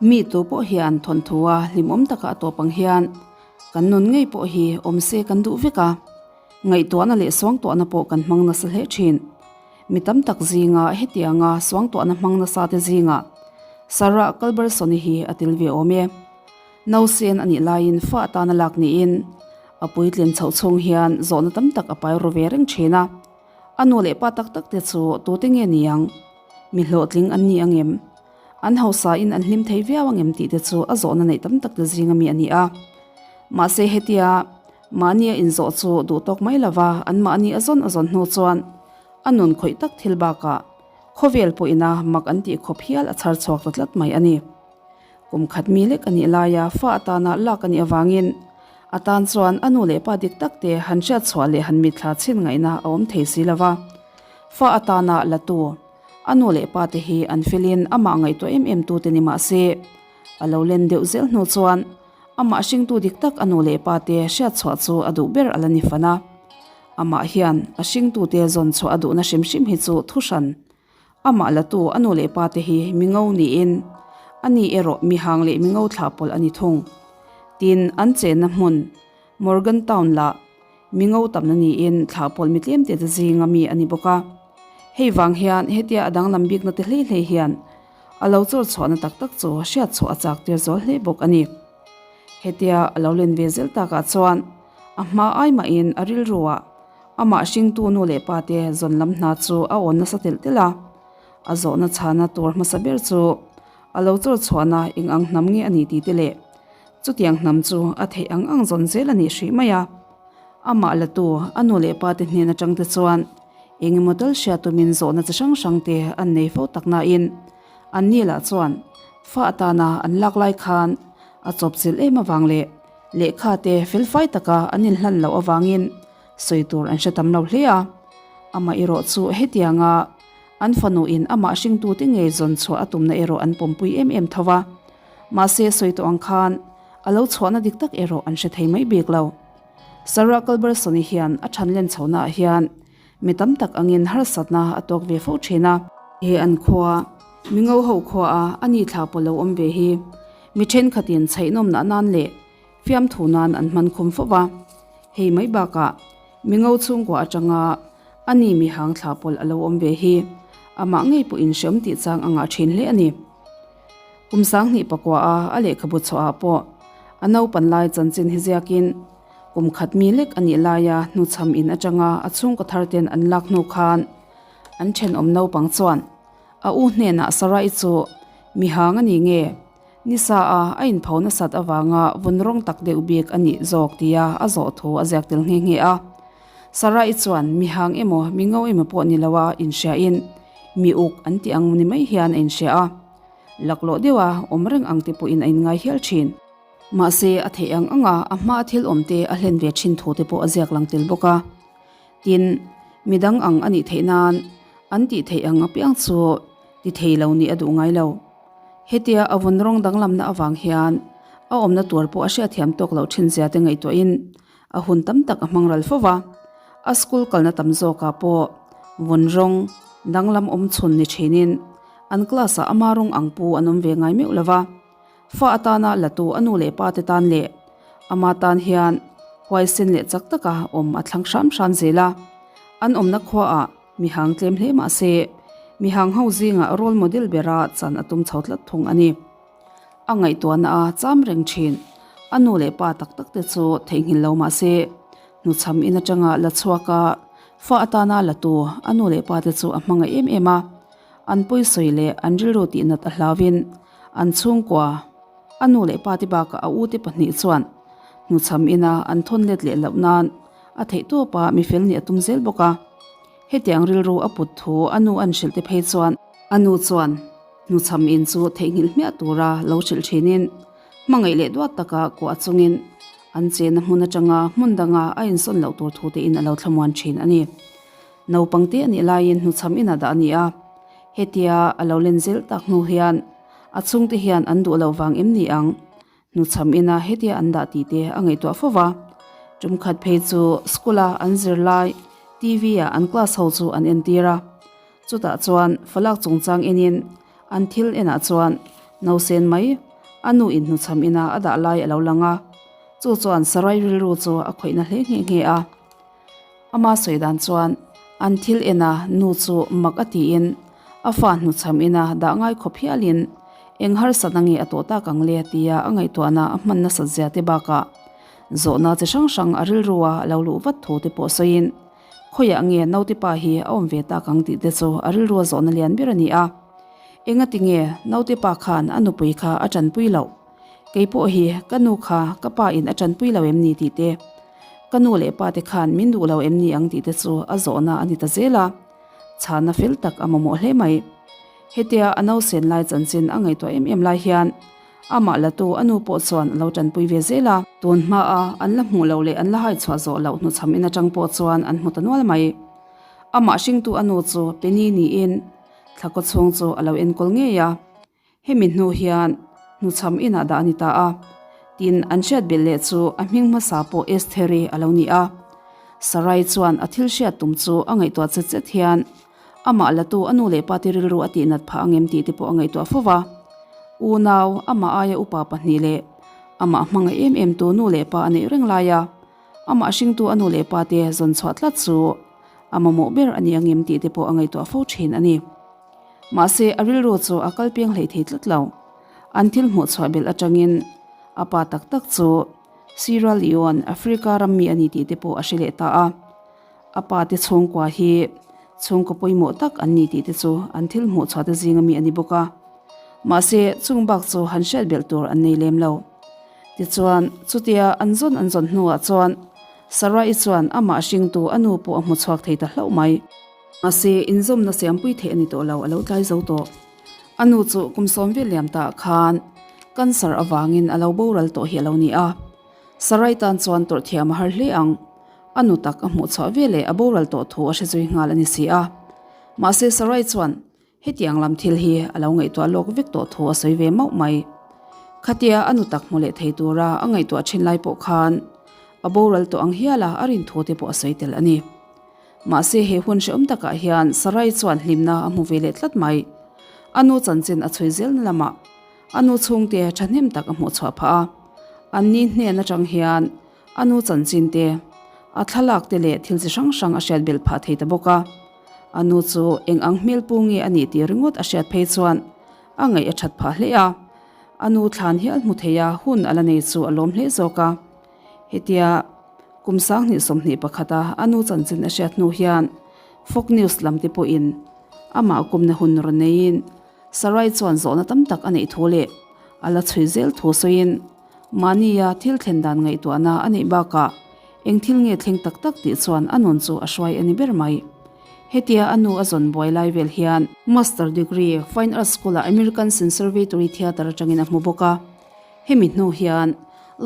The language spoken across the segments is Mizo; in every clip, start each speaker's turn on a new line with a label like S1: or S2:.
S1: Mi tu pawh hian thawnthua hlimawm taka a tawp ang hian kan nun ngei pawh hi awm se kan duh vek a, ngaihtuahna leh suangtuahna pawh kan hmang nasa hle thin. Mi tam tak zinga hetianga suangtuahna hmang nasa te zingah Sarah Culberson-i hi a tel ve awm e. Nausen a nih laiin fa atana lak niin a puitlin chhoh chhung hian zawhna tam tak a pai ru ve reng thin a. A nu leh pa tak tak te chu tute nge ni ang? Mi hlawhtling an ni ang em? An hausa in an hlim thei viau ang em tih te chu a zawhna neih tam tak te zinga mi a ni a. Mahse hetia mahni a inzawh chu duh tawk mai lova an mahni a zawn a zawn hnu chuan a nun khawih tak thil bakah khawvel pawhina mak an tih khawp hial a chhar chhuak ta tlat mai a ni. Kum khat mi lek a nih laia fa atana lak a nih avangin a tan chuan a nu leh pa dik tak te han hriat chhuah leh han mitthla chhin ngaihna a awm thei si lova. Fa atana la tu a nu leh pa te hi an felin amah ngaihtuah em em tu te ni mah se a lo len deuh zel hnu chuan amah hringtu dik tak a nu leh pa te hriat chhuah chu a duh ber a la ni fan a. Amah hian a hringtu te zawn chhuah a duhna hrim hrim hi chu thuhran Amah latu a nu leh pa te hi mi ngo niin a ni erawh mi hang leh mi ngo thlah pawlh a ni thung. Tin, an chenna hmun Morgantown lah mi ngo tamna niin thlah pawlh mi tlem te te zinga mi a ni bawk a. Hei vang hian hetia a danglam bikna te hlei hlei hian a lo chawr chhuahna tak tak chu hriat chhuah a chak tir zual hle bawk a ni. Hetia a lo len ve zel takah chuan a hma ai mahin a rilruah Amah hringtu nu leh pa te zawn lam hna chu a awn nasa telh telh a, a zawhna chhana tur hmasa ber chu a lo chawr chhuahna eng ang hnam nge a nih tih te leh chutiang hnam chu a theih ang ang zawn zel a nih hrih mai a. Amah latu a nu leh pa te hnen atang te chuan eng emaw tal hriat tumin zawhna chi hrang hrang te an nei fo tak nain an ni lah chuan fa atana an lak lai khan a chawpchilh em avang leh lehkha te felfai taka an inhlan loh avangin Sawi tur an hre tam lo hle a, amah erawh chu hetianga an fanu in amah hringtute ngei zawn chhuah a tumna erawh an pawmpui em em tho va. Mahse sawi tawh ang khan a lo chhuahna dik tak erawh an hre thei mai bik lo. Sarah Culberson-i hian a than len chhohnaah hian mi tam tak angin harsatna a tawk ve fo thin a. He an khua, mi ngo ho khua a a ni thla pawh lo awm ve hi mi thenkhatin chhaihnawmna nan leh Fiamthu nan an hman khum fo va, hei mai bakah mingo chhungkua atanga a ni mi hang thla pawlh a lo awm ve hi amah ngei pawh inhreawm tih chang a ngah thin hle a ni. Kum 2000 pakua a a lehkhabu chhuahah pawh a naupan lai chanchin hi ziakin kum khat mi lek a nih laia hnuchham in atanga a chhungkaw thar ten an lak hnu khan an thenawm naupang chuan a u hnenah Sarai chu mi hang a ni nge? Nisa a a inpho nasat avanga vun rawng tak deuh bik a nih zawk tia a zawh thu a ziak tel nghe nghe a. Sarah-i chuan mi hang emaw mi ngo emaw pawh ni loa inhriain mi uk an tih ang ni mai hian a inhria a. Laklawh deuha awm reng ang te pawhin a inngai hial thin. Mahse a theih ang anga a hmaa thil awm te a hlen ve thin thu te pawh a ziak lang tel bawk a. Tin, midang ang a nih theih nan an tih theih ang apiang chu ti thei lo nih a duh ngai lo. Hetia a vun rawng danglamna avang hian a awmna tur pawh a hriatthiam tawk loh thin zia te ngaihtuahin a hun tam tak a hmang ral fo va. A school kalna tam zawkah pawh vun rawng danglam awm chhun ni thinin an class-ah ama rawng ang pu an awm ve ngai meuh lo va. Fa atana latu a nu leh pa te tan leh ama tan hian huaisen leh chak taka awm a thlang hram hram zel a. An awmna khuaah mihang tlem hle mah se mihang ho zingah role model bera chan a tum chho tlat thung a ni. A ngaihtuahna a cham reng thin. A nu leh pa tak tak te chu theihnghilh lo mah se hnuchham in atanga la chhuak a, fa atana latu a nu leh pa te chu a hmangaih em em a. An pawisawi leh an rilru tihnat a hlauin An chhungkua, a nu leh pa te bakah a ute pahnih chuan hnuchham ina an thawn let leh loh nan a theihtawp a mi fel nih a tum zel bawk a. Hetiang rilru a put thu a nu an hrilh te phei chuan a nu chuan hnuchham in chu theihnghilh hmiah tura lo hrilh thinin hmangaih leh duat taka kuah chungin an chena hmun atanga hmun danga a insawn loh tur thu te in a lo thlamuan thin a ni. Naupang te a nih laiin hnuchham ina dah a ni a. Hetia a lo len zel tak hnu hian a chhungte hian an duh loh vang em ni ang? Hnuchham ina hetia an dah tih te a ngaihtuah fo va. Tum khat phei chu school a an zir lai TV ah an class ho chu an entir a. Chutah chuan falak chungchang enin an thil enah chuan nausen mai. A nu in hnuchham ina a dah lai a lo lang a, chu chuan Sarai rilru chu a khawihna hle nghe nghe a. Ama sawi dan chuan an thil ena nu chu mak a tiin a fa hnuchham ina dah ngai khawp hialin eng harsatna nge a tawh tak ang le tia a ngaihtuahna a hman nasat zia te bakah zawhna chi hrang hrang a rilrua a lo luh vat thu te pawh sawiin khawiah nge naute pa hi a awm ve tak ang tih te chu a rilrua zawhna lian ber a ni a. Engati nge naute pa khan a nupui kha a tanpui loh? Kei pawh hi ka nu kha ka pa in a tanpui lo em ni tih te, ka nu leh pa te khan min duh lo em ni ang tih te chu a zawhna a ni ta zel a, chhana fel tak a mamawh hle mai. Hetia a nausen lai chanchin a ngaihtuah em em lai hian amah latu a nu pawh chuan a lo tanpui ve zel a. Tun hmaa an la hmuh loh leh an la hai chhuah zawh loh hnuchham in atang pawh chuan an hmu ta nual mai. Amah hringtu a nu chu Penny niin Thla kaw chhung chu a lo enkawl ngei a, hemi hnu hian hnuchham inah dah a ni ta a. Tin, an hriat belh leh chu a hming hmasa pawh Estheri a lo ni a. Sarai chuan a thil hriat tum chu a ngaihtuah chet chet hian amah latu a nu leh pate rilru a tihnat phah ang em tih te pawh a ngaihtuah fo va. Unau, amah aia upa pahnih leh amah hmangaih em em tu nu leh pa a neih reng lai a, amah hringtu a nu leh pate zawn chhuah tlat chu A mamawh ber a ni angem tih te pawh a ngaihtuah fo thin a ni. Mahse, a rilru chu a kal piang hlei thei tlat lo. An thil hmuh chhuah belh atangin a pa tak tak chu Sierra Leone, Africa ram mi a ni tih te pawh a hre leh ta a. A pa te chhungkua hi chhungkaw pawimawh tak an ni tih te chu an thil hmuh chhuah te zinga mi a ni bawk a. Mahse, chung bak chu han hriat belh tur an nei lem lo. Tichuan, chutia an zawn an zawn hnuah chuan Sarah-i chuan amah hringtu a nu pawh a hmu chhuak thei ta hlauh mai. Mahse, inzawmna siampui theih a ni tawh lo, a lo tlai zo tawh. A nu chu kum sawm vel liam taah khan cancer avangin a lo boral tawh hi a lo ni a. Sarah-i tan chuan tawrh thiam a har hle ang. A nu tak a hmuh chhuah veleh a boral tawh thu a hre zui nghal a ni si a. Mahse, Sarah-i chuan Hetiang lam thil hi a lo ngaihtuah lawk vek tawh thu a sawi ve mauh mai. Khatia a nu tak hmu leh thei tura a ngaihtuah thin lai pawh khan a boral tawh ang hiala a rin thu te pawh a sawi tel a ni. Mahse he hun hrehawm takah hian Sarai chuan hlimna a hmu ve leh tlat mai. A nu chanchin a chhui zelna lamah a nu chhungte thahnem tak a hmuh chhuah phah a. Anni hnen atang hian A nu chanchin te, a thlalak te leh thil chi hrang hrang a hriat belh phah thei ta bawk a. A nu chu eng ang hmel pu nge a nih tih ringawt a hriat phei chuan a ngaih a that phah hle a. A nu thlan hial hmu thei a hun a la nei chu a lawm hle zawk a. Hetia kum 2021 a a nu chanchin a hriat hnu hian Fox News lam te pawhin amah kumna hun rawn neiin Sarai chuan zawhna tam tak a neih thu leh a la chhui zel thu sawiin Mahnia thil thlen dan ngaihtuahna a neih bakah eng thil nge thleng tak tak tih chuan a nun chu a hruai a ni ber mai. Hetia a nu a zawn buai lai vel hian Master degree Fine Arts School-ah American Conservatory Theatre atangin a hmu bawk a. Hemi hnu hian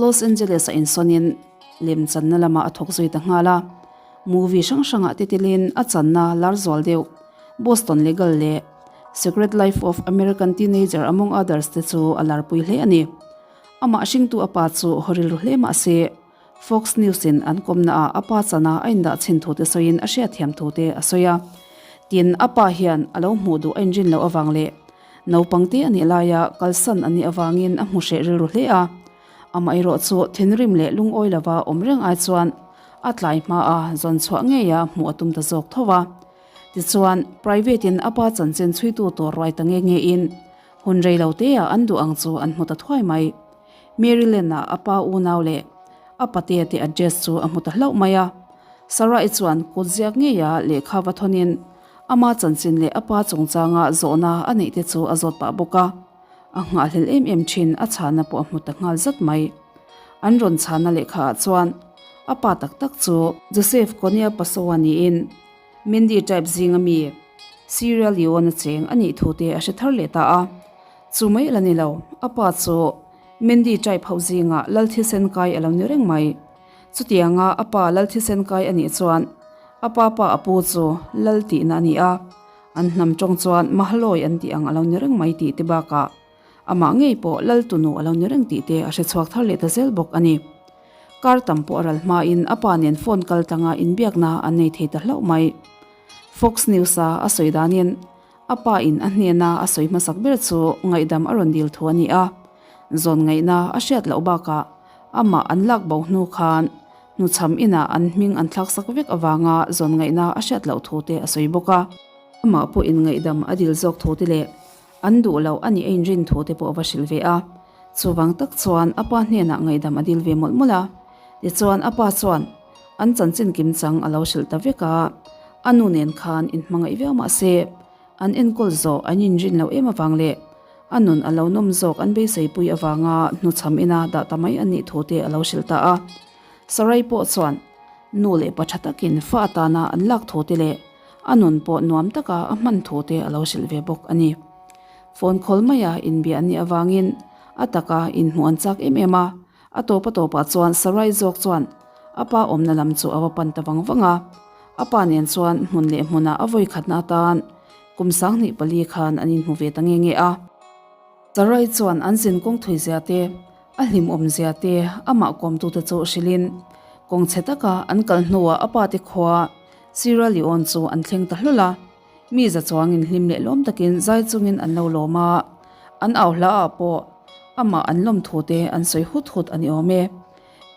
S1: Los Angeles-a insawnin lemchanna lamah a thawk zui ta nghal a. Movie hrang hrangah te telin a channa lar zual deuh Boston Legal leh Secret Life of American Teenager among others te chu a larpui hle a ni. Amah hringtu a pa chu haw rilru hle mah se, Fox News in an kawmna ah a pa chana a indah chhin thu te sawiin a hriatthiam thu te a sawi a. Tin, a pa hian a lo hmuh duh a inrin loh avang leh naupang te a nih laia kalsan a nih avangin a hmu hreh rilru hle a. Amaherawh chu thinrim leh lungawi lova awm reng ai chuan a tlai hma a zawn chhuah ngeia hmuh a tum ta zawk tho va. Tichuan, private in a pa chanchin chhuitu tur ruai ta nge nge in hun rei lo te ah an duh ang chu an hmu ta thuai mai. Maryland ah a pa unau leh a patea te address chu a hmu ta hlauh mai a. Sarah-i chuan kut ziak ngei a lehkha va thawn in ama chanchin leh a pa chungchanga zawhna a neih te chu a zawt pah bawk a. A nghahhlelh em em thin a chhana pawh a hmu ta nghal zat mai. An rawn chhana lehkha ah chuan a pa tak tak chu Joseph Konya Pasoa niin Mindy tribe zinga mi Sierra Leone-a cheng a nih thu te a hre thar leh ta a. Chu mai a la ni lo, a pa chu Mindy tribe ho zinga lal thisen kai a lo ni reng mai. Chutianga a pa lal thisen kai a nih chuan a pa pa a pu chu lal tihna a ni a, an hnam tawng chuan Mahalawi an tih ang a lo ni reng mai tih te bakah amah ngei pawh lal tunu a lo ni reng tih te a hre chhuak thar leh ta zel bawk a ni. Kar tam pawh a ral hmain a pa nen phone kal tlanga inbiakna an nei thei ta hlauh mai. Fox News-a a sawi danin a pa in a hnena a sawi hmasak ber chu ngaihdam a rawn dil thu a ni a. Zawn ngaihna a hriat loh bakah amah an lak bo hnu khan hnuchham inah an hming an thlaksak vek avanga zawn ngaihna a hriat loh thu te a sawi bawk a. Amah pawh inngaihdam a dil zawk thu te leh an duh loh a nih a inrin thu te pawh a va hrilh ve a. Chuvang tak chuan a pa hnenah ngaihdam a dil ve mawlh mawlh a. Tichuan a pa chuan an chanchin kimchang a lo hrilh ta vek a, a nu nen khan inhmangaih viau mah se, An enkawl zawh an inrin loh em avang leh a nun a lo nawm zawk an beiseipui avanga hnuchham ina dah ta mai a nih thu te a lo hrilh ta a. Sarai pawh chuan nu leh pa tha takin fa atana an lak thu te leh a nun pawh nuam taka a hman thu te a lo hrilh ve bawk a ni. Phone call maia inbia an nih avangin a taka inhmuh an chak em em a, A tawp a tawpah chuan Sarai zawk chuan a pa awmna lam chu a va pan ta vang vang a. A pa nen chuan hmun leh hmunah a vawi khatna atan kum 24 khan an inhmu ve ta nge nge a. Sarai chuan an zin kawng thui zia te, a hlimawm zia te, amah kawmtute chu hrilhin kawng chhe taka an kal hnuah a pa te khua Sierra Leone chu an thleng ta hlawl a. Mi za chuangin hlim leh lawm takin zai chungin an lo lawm a, an au hla ah pawh amah an lawm thu te an sawi hut hut a ni awm e.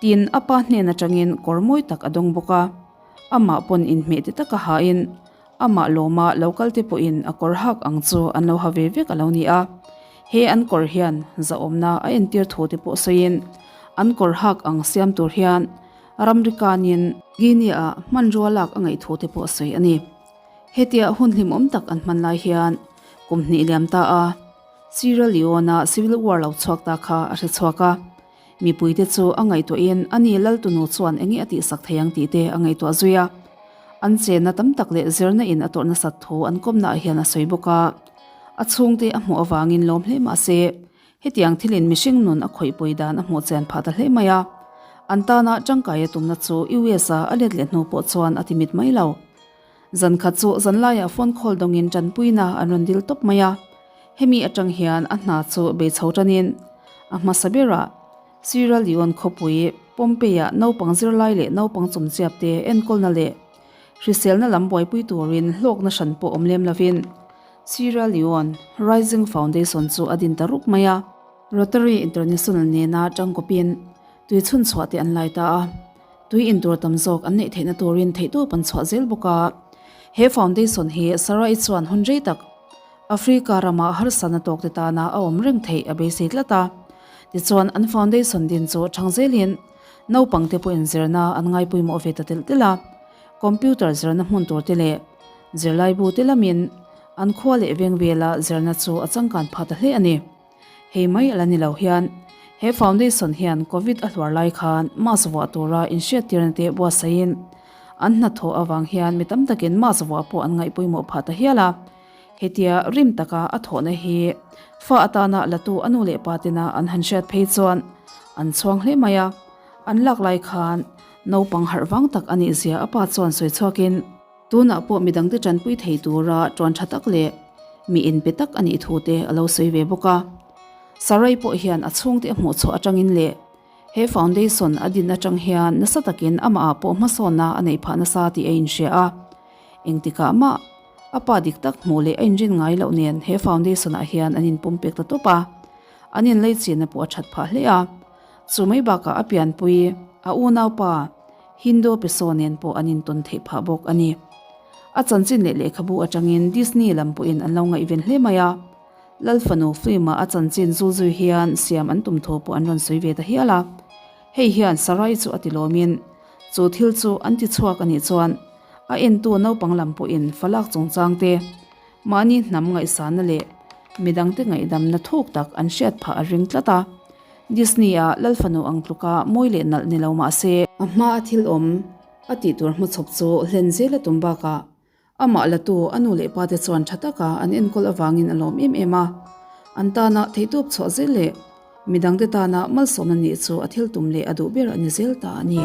S1: Tin, a pa hnen atangin kawr mawi tak a dawng bawk a, amah pawn inhmeh ti taka hain amah lawma lo kal te pawhin a kawr hak ang chu an lo ha ve vek a lo ni a. He an kawr hian zahawmna a entir thu te pawh sawiin an kawr hak ang siam tur hian ramri kanin Guinea-ah hmanrua lak a ngaih thu te pawh sawi a ni. Hetia hun hlimawm tak an hman lai hian kum hnih liam ta a, Sierra Leone-a civil war lo chhuak ta kha a hre chhuak a. Mipuite chu a ngaihtuahin a ni Laltunu chuan enge a tihsak thei ang tih te a ngaihtuah zui a. An chenna tam tak leh zirna in a tawrh nasat thu an kawmnaah hian a sawi bawk a. A chhungte a hmuh avangin lawm hle mah se, Hetiang thilin mihring nun a khawihpui dan a hmuh chian phah ta hle mai a. An tana tangkai a tumna chu US-a a let leh hnu pawh chuan a ti mit mai lo. Zan khat chu zanlaiah phone call dawngin tanpuina an rawn dil tawp mai a. Hemi atang hian a hna chu bei chho tanin a hmasa berah Sierra Leone khawpui Pompeii-ah naupang zirlai leh naupang chumchiapte enkawlna leh hriselna lam buaipui turin hlawkna hran pawh awm lem lovin Sierra Leone Rising Foundation chu a din ta rup mai a. Rotary International nena tangkawpin tui chhun chhuah te an lai ta a, tui intur tam zawk an neih theihna turin theihtawp an chhuah zel bawk a. He foundation hi Sarai chuan hun rei tak Africa rama harsatna tawkte tana a awm reng theih a beisei tlat a. Tichuan an foundation din chu thang zelin naupangte pawhin zirna an ngaipawimawh ve ta telh telh a, computer zirna hmun turte leh Zirlaibu te lamin an khua leh veng vela zirna chu a changkan phah ta hle a ni. Hei mai a la ni lo hian he foundation hian Covid a hluar lai khan mask vuah tura inhriattirna te buatsaihin an hnathawh avang hian mi tam takin mask vuah pawh an ngaihpawimawh phah ta hial a. Hetia rim taka a thawhna hi fa atana latu a nu leh pa tena an han hriat phei chuan an chhuang hle mai a. An lak lai khan naupang harh vang tak a nih zia a pa chuan sawi chhuakin, Tunah pawh midangte tanpui thei tura tuan tha tak leh mi inpe tak a nih thu te a lo sawi ve bawk a. Sarai pawh hian a chhungte a hmuh chhuah atangin leh he foundation a din atang hian nasa takin amahah pawh hmasawnna a neih phah nasa tih a inhria a. Engtikah mah a pa dik tak hmuh leh a inrin ngai loh nen he foundation ah hian an inpumpek ta tawp a. An inleichina pawh a that phah hle a. Chu mai bakah a pianpui a unaupa Hindo Peso nen pawh an intawn theih phah bawk a ni. A chanchin leh lehkhabu atangin Disney lam pawhin an lo ngaihven hle mai a, Lal fanu film-ah a chanchin zulzui hian siam an tum thu pawh an rawn sawi ve ta hial a. Hei hian Sarai chu a ti lawmin chu thil chu an ti chhuak a nih chuan a entu naupang lam pawhin falak chungchang te, mahni hnam ngaihsanna leh midangte ngaihdamna thuk tak an hriat phah a ring tlat a. Disney-a Lal fanu ang tluka mawi leh nalh ni lo mah se, a hma a thil awm a tih tur hmachhawp chu hlen zel a tum bakah amah latu a nu leh pate chuan tha taka an enkawl avangin a lawm em em a. An tana theihtawp chhuah zel leh midangte tana malsawmna nih chu a thil tum leh a duh ber a ni zel ta a ni.